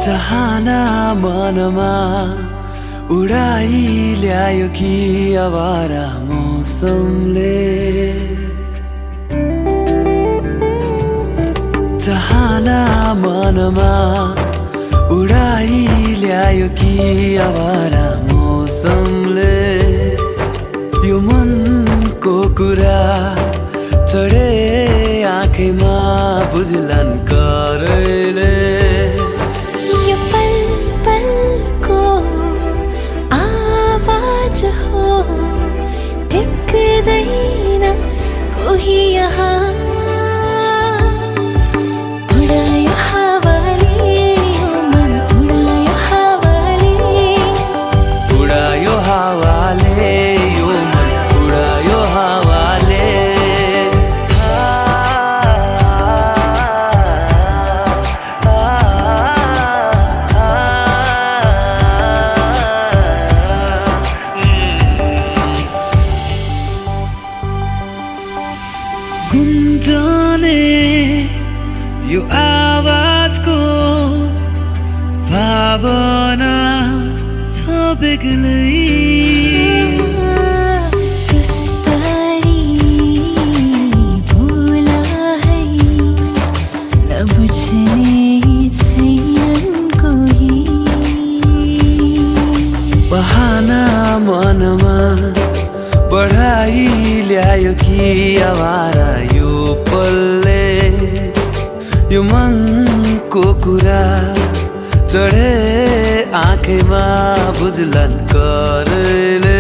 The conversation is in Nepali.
चाहना मनमा उडाई ल्यायो कि आवारा मौसमले चाहना मनमा उडाई ल्यायो कि आवारा मौसमले यो मनको कुरा चढे आँखैमा बुझ्लान् करैले यो पल पलको आवाज हो टिक्दैन कोही यहाँ उडायो हावाले यो मन उडायो हावाले उडायो हावाले यो मन उडायो हावाले गुन्जने यो आवाजको भावना छ बेग्लै सुस्तरी बोला है नबुझ्ने छैनन् कोही बहाना मनमा बढाई ल्यायो कि आवारा यो पलले यो मनको कुरा चढे आँखैमा बुझ्लान् करैले